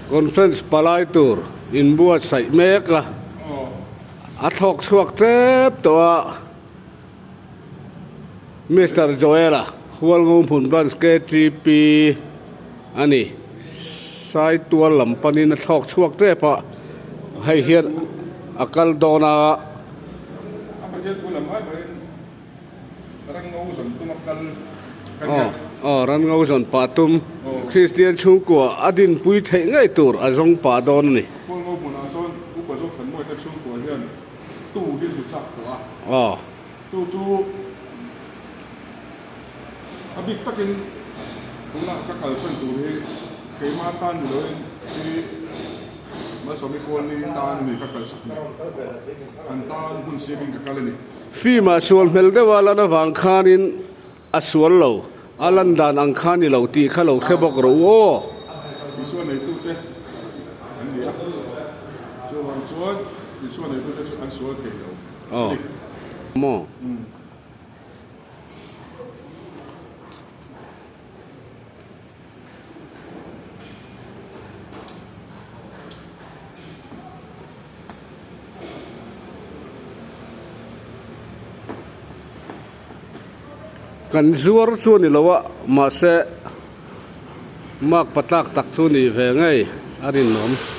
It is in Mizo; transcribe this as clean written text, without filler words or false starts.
Conference palai tur inbuatsaih mek a, a thlawk chhuak tep tawh a, Mister Joel-a Hualngo hmun branch KTP a ni. Saitual lam panin a thlawk chhuak tep a, hei hian a kal dawn a. A Pathian thu lam ai mahin Ranngo zawn tuma kal ka nia. Aw, Ranngo zawn pah tum. Kristian chhungkua a dinpui theih ngei tur a zawng pah dawn a ni. Hualngo hmunah chuan Upa Zothanmawite chhungkua hian tu hi hmu chak tawh a. Aw. Chu chu a bik takin tunah ka kalchhan tur hi keimah tan ni loin hi Malsawmi Kawlni tan a ni ka kalsak ni. An tan hun siamin ka kal a ni. Film ah sual hmel deuh a lan avang khanin a sual lo, a lan dan ang kha ni lo tih kha lo hre bawk rawh u aw. Isua neitute an ni a, chuvang chuan Isua neitute chu an sual thei lo a ni. Maw? Kan zuar chu a ni lo a, mahse mark patlak tak chu ni ve ngei a rinawm.